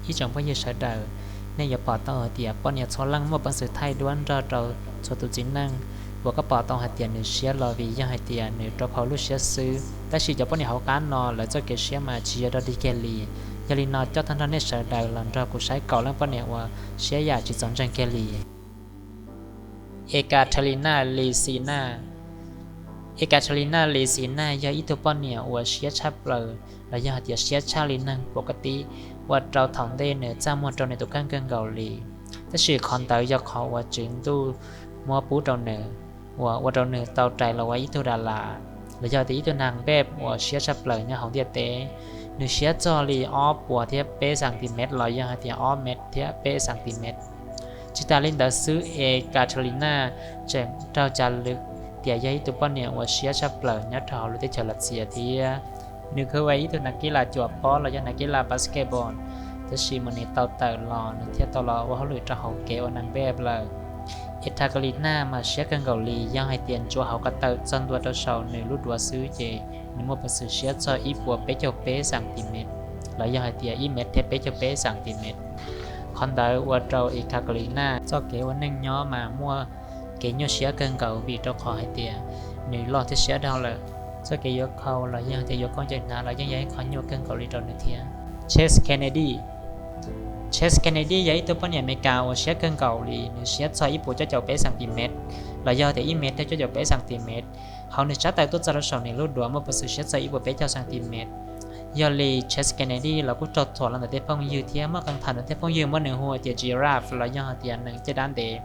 Ib tsoom phooj ywg sawv daws, nej yuav pom tau hais tias poj niam txhua leej muaj peev xwm thaij duab nrog rau txhua tus txiv neej. Uas koj pom tau hais tias nws siab los vim yog hais tias nws rau khau lub siab xwb, tab sis cov poj niam hauv qab no lawv txoj kev siab mas tsis yog dog dig kiag li. Yog li no coj tag nrho nej sawv daws los nrog kuv saib kaum leej poj niam uas siab yam tsis txaus ntseeg kiag li. Ekaterina Lisina. Ekaterina Lisina yog ib tug poj niam uas siab tshaj plaws los yog hais tias siab tshaj li neeg pov ka tib, ua rau thaum ntej nws txaj muag rau nws tus kheej kawg nkaus li. Tab sis qhov ntawd yog qhov uas tswv ntuj muab pub rau nws, uas ua rau nws tau rais los ua ib tug das las los yog tias ib tug nag npej uas siab tshaj plaws nyob hauv ntiaj teb. Nws siab txog li ob puas thiab peb xas ti mev los yog hais tias ob mev thiab peb xas ti mev. Tsis tas li ntawd xwb, Ekaterina tseem raug cav lwm tias yog ib tug poj niam uas siab tshaj plaws nyob rau hauv lub teb chaws Lav Xias thiab. Nws kuj ua ib tug nas kib las cuam pob los yog nas kib las basketball, tab sis mas nws tau tawm los nws thiaj tau los ua hauj lwm rau hauv kev ua nag npej lawm. Ekaterina mas siab kawg nkaus li, yog hais tias ntsuav hauv ko taw txog ntua rau saum nws lub duav xwb ces nws muaj peev xwm siab txog ib puas peb caug peb xas ti mev los yog hais tias ib mev thiab peb caug peb xas ti mev. Qhov ntawd ua rau Ekaterina txoj kev ua neej nyob mas muaj kev nyuaj siab kawg nkaus vim rau qhov hais tias nws loj thiab siab dhau lawm. Txoj kev yuav khau los yog tias yuav khaub ncaws hnav los yeej yog ib qho nyuaj kawg nkaus li rau nws thiab. Chas Kennedy. Chas Kennedy yog ib tug poj niam Amelikas uas siab kawg nkaus li, nws siab txog ib puas cuaj caum peb xas ti mev los yog tias ib mev thiab cuaj caum peb xas ti mev. Hauv nws sab taw tuaj txog rau saum nws lub duav muaj peev xwm siab txog ib puas peb caug xas ti mev. Yog li Chas Kennedy los kuj raug thuam los ntawm tej phooj ywg thiab muaj qee thaum nws tej phooj ywg muab nws hu tias giraffe los yog tias nees caj dab ntev.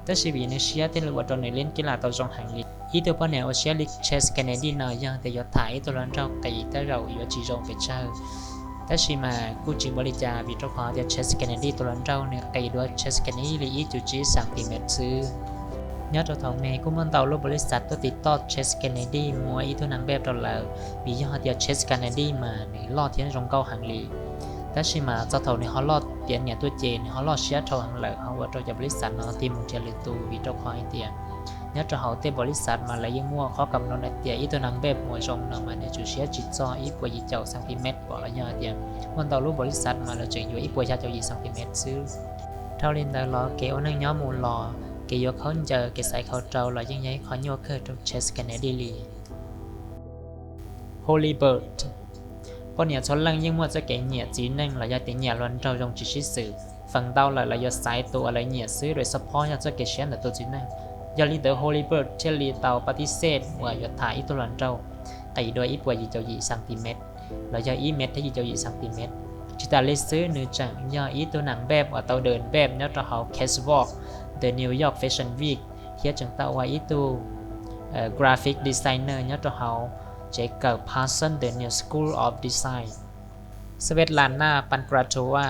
Tab sis vim nws siab thiaj li ua rau nws lib kib las tau zoo heev li. Ib tug poj niam uas siab li Chas Kennedy no yog tias yuav tham ib tug hluas nraug qis tej zaum yuav tsis zoo pes tsawg. Tab sis mas kuj tsis ua li cas vim rau qhov tias Chas Kennedy tus hluas nraug nws qis dua Chas Kennedy li ib cum tsib xas ti mev xwb. Nyob rau thaum me kuj muaj ntau lub npaus lis xav tuaj tiv toj Chas Kennedy mus ua ib tug nag npej rau lawv, vim yog hais tias Chas Kennedy mas nws loj thiab zoo nkauj heev li. Tab sis mas txog thaum nws ho loj tiav niam tuaj ces nws ho loj siab dhau heev lawm ho ua rau cov npaus lis xav no tig mus nrhiav lwm tus vim rau qhov hais tias nyob rau hauv tej npaus lis xav mas lawv yeej muaj qhov kam no hais tias ib tug nag npej uas zoo no mas nws tsum siab tsis txog ib puas yim caum xas ti mev pom los yog hais tias muaj ntau lub npaus lis xav mas lawv tseem yuav ib puas xya caum yim xas ti mev xwb. Dhau li ntawd los kev ua neej nyob mus los kev yuav khaub ncaws kev xaiv khau rau los yeej yog ib qho nyuaj kawg rau Chas Kennedy li. Holly Bird. Poj niam txhua leej yeej muaj txoj kev nyiam txiv neej los yog tias nyiam hluas nraug zoo tsis sib xws. Feem ntau lawm lawv yuav xaiv tus uas lawv nyiam xwb, rau support yog txoj kev siab ntawm tus txiv neej. Yog li ntawd Holly Bird thiaj li tau pab tib xej uas yuav tham ib tug hluas nraug qis dua ib puas yim caum yim xas ti mev los yog ib mev thiab yim caum yim xas ti mev. Tsis tas li xwb nws tseem yog ib tug nag npej uas tau dawm npej nyob rau hauv Catwalk, The New York Fashion Week thiab tseem tau ua ib tug graphic designer nyob rau hauv tsev kawm Parsons The New School of Design. Svetlana Pankratova.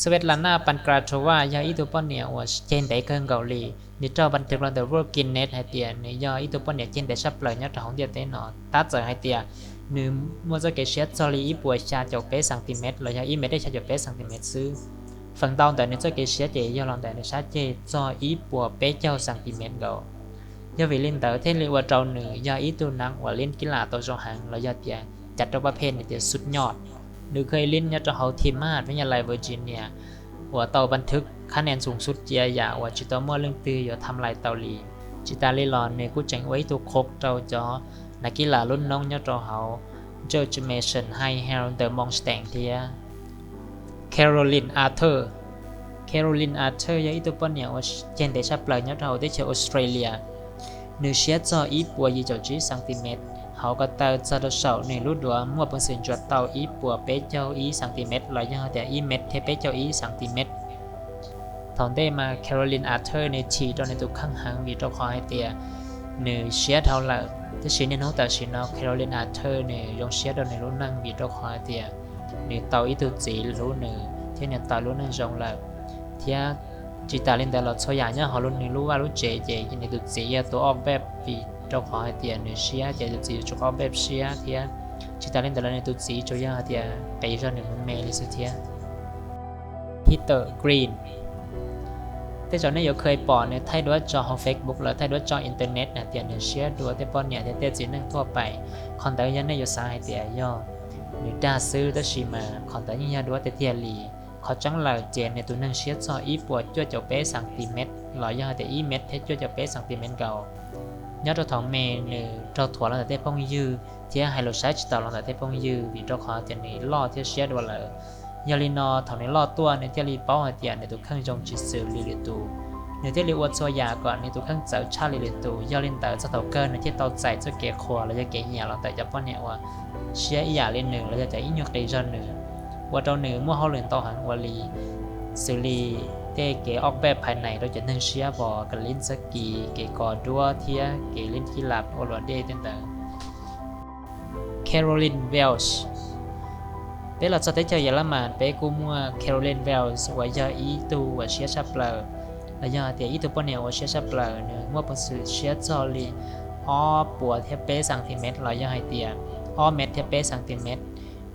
Svetlana Pankratova yog ib tug poj niam uas ceg ntev kawg nkaus li. Nws raug npas thwv los ntawm World Guinness hais tias nws yog ib tug poj niam ceg ntev tshaj plaws nyob rau hauv ntiaj teb no. Tab txawm hais tias nws muaj txoj kev siab txog li ib puas xya caum peb xas ti mev los yog ib mev thiab xya caum peb xas ti mev xwb. Feem ntau ntawm nws txoj kev siab ces yog los ntawm nws sab ceg txog ib puas peb caug xas ti mev nkaus. Yog vim li ntawd thiaj li ua rau nws yog ib tug nag uas lib kib las tau zoo heev los yog tias cav rau pab phem nws tias sut nyoj. Nws kuj lib nyob rau hauv Timat Vib Nyaj Lais Virginia uas tau npas thwv khab nees txoos xub cia yam uas tsis tau muaj leej twg yuav tham lais tau li. Tsis tas li los nws kuj tseem ua ib tug qhov rau cov nag kib las lub noob nyob rau hauv George Mason High Hell ntawm Mons State thiab. Caroline Arthur. Caroline Arthur yog ib tug poj niam uas ceg ntev tshaj plaws nyob rau hauv teb chaws Australia. Nws siab txog ib puas yim caum tsib xas ti mev, hauv ko taw txog rau saum nws lub duav muaj peev xwm ntsuas tau ib puas peb caug ib xas ti mev los yog tias ib mev thiab peb caug ib xas ti mev. Thaum ntej mas Caroline Arthur nws chim rau nws tus kheej heev vim rau qhov hais tias nws siab dhau lawm, tiam sis niaj hnub tam sim no Caroline Arthur nws zoo siab rau nws lub neej vim rau qhov hais tias nws tau ib tug txiv hlub nws thiab nws tau lub neej zoo lawm. Thiab tsis tas li ntawd los txhua yam nyob hauv nws lub vaj lub tsev ces nws tus txiv yog tus ob peb vim rau qhov hais tias nws siab ces tus txiv yuav tsum ob peb siab thiab. Tsis tas li ntawd los nws tus txiv tsuas yog hais tias qiv zog nws mus me li xwb thiab. Peter Green. Tej zaum nej yuav kheev pom nws thaij duab tso hauv Facebook los thaij duab tso internet hais tias nws siab dua tej poj niam thiab tej txiv neej tuaj pais. Qhov ntawd yog nej yuav xav hais tias yog nws dag xwb, tab sis mas qhov ntawd yeej yog duab tiag tiag li. Qhov tseeb lawm ces nws tus neeg siab txog ib puas cuaj caum peb xas ti mev los yog hais tias ib mev thiab cuaj caum peb xas ti mev nkaus. Nyob rau thaum me nws raug thuam los ntawm tej phooj ywg thiab hais lus saib tsis taus los ntawm tej phooj ywg vim rau qhov tias nws loj thiab siab dua lawm. Yog li no thaum nws loj tuaj nws thiaj li paub hais tias nws tus kheej zoo tsis xws li lwm tus, nws thiaj li ua txhua yam kom nws tus kheej txawv tshaj li lwm tus. Yog li ntawd txog thaum kawg nws thiaj tau txais txoj kev qhuas los yog kev nyiam los ntawm cov poj niam uas siab ib yam li nws los yog cov ib nyuag qis zog nws, ua rau nws muaj hauj lwm ntau heev ua li, xws li tej kev ob peb phais nais rau cov neeg siab vos, kev lib txoj kis, kev kos duab thiab kev lib kib las ua luam dej tej ntawd. Caroline Welch. Peb los txog teb chaws Yelemas peb kuj muaj Caroline Welch uas yog ib tug uas siab tshaj plaws los yog hais tias ib tug poj niam uas siab tshaj plaws. Nws muaj peev xwm siab txog li ob puas thiab peb xas ti mev los yog hais tias ob mev thiab peb xas ti mev.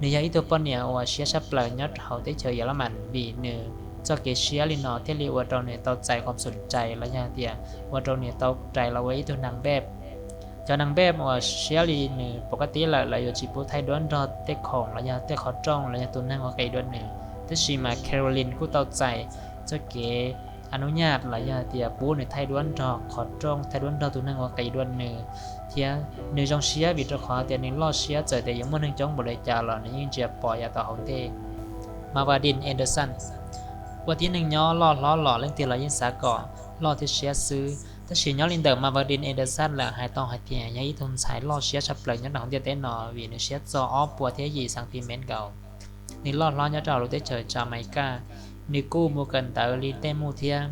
Nws yog ib tug poj niam uas siab tshaj plaws nyob rau hauv teb chaws Yelemas vim nws txoj kev siab li no thiaj li ua rau nws tau txais qhov xum rais los yog hais tias ua rau nws tau rais los ua ib tug nas npej. Cov nas npej uas siab li nws pom kaj tib lawm lawv yuav tsis pub thaij duab nrog tej khoom los yog tej qhov rooj los yog tus neeg ua qis dua nws, tab sis mas Caroline kuj tau txais txoj kev a nub nyaj los yog hais tias pub nws thaij duab nrog qhov rooj, thaij duab nrog tus neeg ua qis dua nws, thiab nws zoo siab vim rau qhov tias nws loj siab txawm tias yuav muaj neeg coob npaum li cas los nws yeej ntsia pom yav tom hauv ntej. Mavadin Anderson. Ua tib neeg nyob loj hlob los leej twg los yeej xav kom loj thiab siab xwb, tab sis nyob li ntawm Mavadin Anderson lawm hais tau hais tias yog ib tug ntxhais loj siab tshaj plaws nyob rau hauv ntiaj teb no vim nws siab txog ob puas thiab yim xas ti mev nkaus. Nws loj hlob nyob rau hauv lub teb chaws Jamaica, nws kuj mus kawm ntawv li tej mus thiab.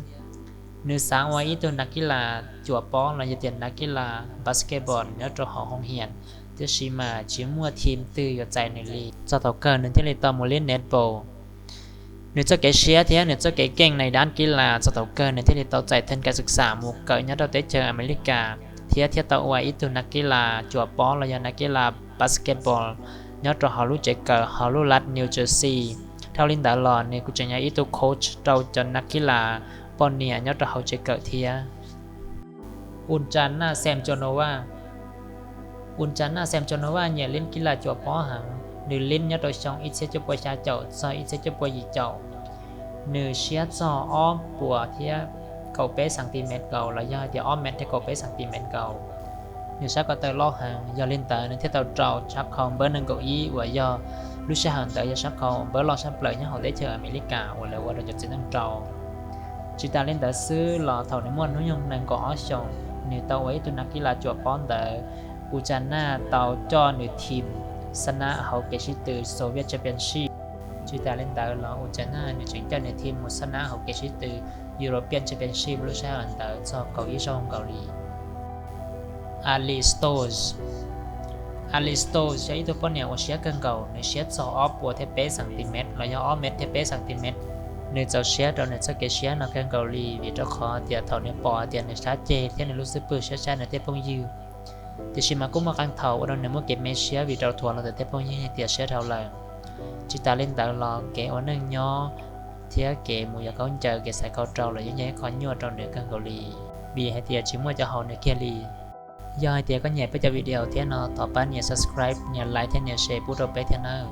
Nws xav ua ib tug nas kib las cuam pob los yog tias nas kib las basketball nyob rau hauv hoo hiam, tiam sis mas tsis muaj team twg yuav txais nws li. Txog thaum kawg nws thiaj li tau mus lib netball. Nws txoj kev siab thiab nws txoj kev keej nais dab kib las txog thaum kawg nws thiaj li tau txais theej kav xwm xam mus kawm nyob rau teb chaws Amelikas thiab thiaj tau ua ib tug nas kib las cuam pob los yog nas kib las basketball nyob rau hauv lub tsev kawm hauv lub lab New Jersey. Dhau li ntawd los nws kuj tseem yog ib tug coach rau cov nas kib las poj niam nyob rau hauv tsev kawm thiab. Uljana Semjonova. Uljana Semjonova nyiam lib kib las cuam pob heev, nws lib nyob rau xyoo ib txhiab cuaj puas xya caum txog ib txhiab cuaj puas yim caum. Nws siab txog ob puas thiab kaum peb xas ti mev nkaus los yog hais tias ob mev thiab kaum peb xas ti mev nkaus. Nws sab ko taw loj heev, yog li ntawd nws thiaj tau rau sab khau npawb nees nkaum ib uas yog lub sij hawm ntawd yog sab khau npawb loj tshaj plaws nyob hauv teb chaws Amelikas uas lawv ua rau cov txiv neej rau. Tsis tas li ntawd xwb los thaum nws muaj hnub nyoog nees nkaum ob xyoos, nws tau ua ib tug nas kib las cuam pob ntawd, Uljana tau coj nws team xab nab hauv kev sib tw Soviet Championship. Tsis tas li ntawd los Uljana nws tseem coj nws team mus xab nab hauv kev sib tw European Championship lub sij hawm ntawd txog kaum ib zaug nkaus li. Alex Stoes. Alex Stoes yog ib tug poj niam uas siab kawg nkaus, nws siab txog ob puas thiab peb xas ti mev los yog ob mev thiab peb xas ti mev. Nws txaus siab rau nws txoj kev siab no kawg nkaus li vim rau qhov tias thaum nws pom tias nws sab ceg thiab nws lub xub pwg siab sab nws tej phooj ywg, tiam sis mas kuj muaj qee thaum ua rau nws muaj kev me siab vim rau thuam los ntawm tej phooj ywg hais tias siab dhau lawm. Tsis tas li ntawd los kev ua neej nyob thiab kev mus yos khaub ncaws kev xaiv khau rau los yeej yog ib qho nyuaj rau nws kawg nkaus li, vim hais tias tsis muaj cov haum nws kiag li. Yog hais tias koj nyiam peb cov video thiab no thov pab nias subscribe, nias like thiab nias share pub rau peb thiab nawb.